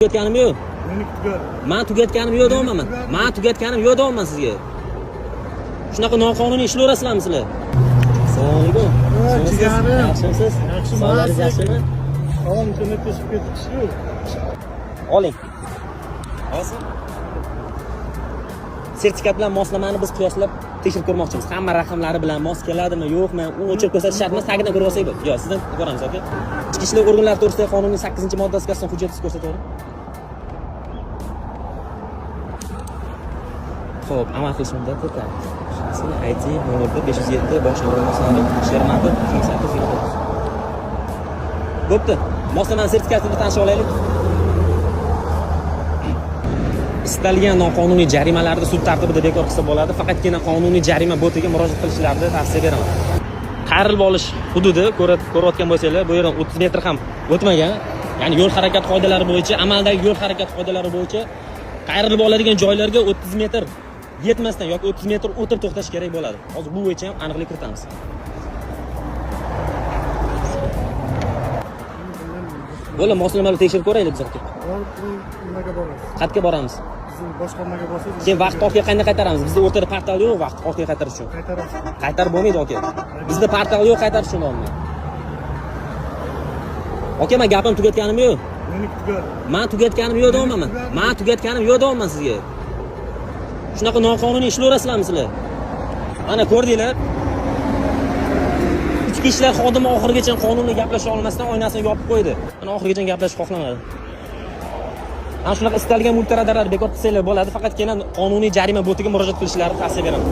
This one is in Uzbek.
Tugatganim yo'q. Meniki tugadi. Man tugatganim yo'q deyapman. Man tugatganim yo'q deyapman sizga. Shunaqa noqonuniy ishlayverasizlarmi sizlar? Assalomu alaykum. Ha, jigarim. Yaxshimisiz? Yaxshiman. Sog'ligingiz yaxshimi? Tamam, internetga chiqib ketibdi-ku. Oling. Hozir sertifikat bilan moslamani biz qiyoslab tekshirib ko'rmoqchimiz. Hamma raqamlari bilan mos keladimi, yo'qmi? Uni o'chirib ko'rsatish shart emas, tagidan ko'rib olsak bo'ladi. Yo'q, sizdan ko'ramiz, aka. Ichki ishlar organlari to'g'risidagi qonunning 8-moddasiga asosan hujjatingizni ko'rsatavering. Xo'p, amal qilish muddati так. IT 01 507 bosh o'rinbosari Shermatov 28 29. Bo'pti. Moslamani sertifikatini tanishib olaylik. Istalgan noqonuniy jarimalarni sud tartibida bekor qilsa bo'ladi. Faqatgina qonuniy jarima botiga murojaat qilishlarini tavsiya beraman. Qayrilib olish hududi ko'rayotgan bo'lsanglar, bu yerdan 30 metr ham o'tmagan. Ya'ni yo'l harakati qoidalari bo'yicha, amaldagi yo'l harakati qoidalari bo'yicha qayrilib oladigan joylarga 30 metr yetmasdan yoki 30 metr o'tib to'xtash kerak bo'ladi. Hozir bu bo'yicha ham aniqlik kiritamiz. Bo'ldi, moslamalarni tekshirib ko'raylik biz aka. Borib, nimaga borasiz? Qayerga boramiz? Bizning boshqarmaga borsangiz, Keyin vaqt orqaga qanday qaytaramiz? Bizda o'rtada portal yo'q vaqt orqaga qaytarish uchun. Qaytarasiz. Qaytarib bo'lmaydi aka. Bizda portal yo'q qaytarish uchun olmaydi. Aka, men gapim tugatganim yo'q. Meniki tugadi. Man tugatganim yo'q deyapman. Man tugatganim yo'q deyapman sizga. Shunaqa noqonuniy ishlayverasizlarmi sizlar? Mana ko'rdinglar. Ichki ishlar xodimi oxirigacha qonunni gaplasha olmasdan oynasini yopib qo'ydi. Mana oxirigacha gaplashib xohlamadi. Mana shunaqa istalgan mulk bekor qilsanglar bo'ladi, faqatgina qonuniy jarima botiga murojaat qilishlarini tavsiya beraman.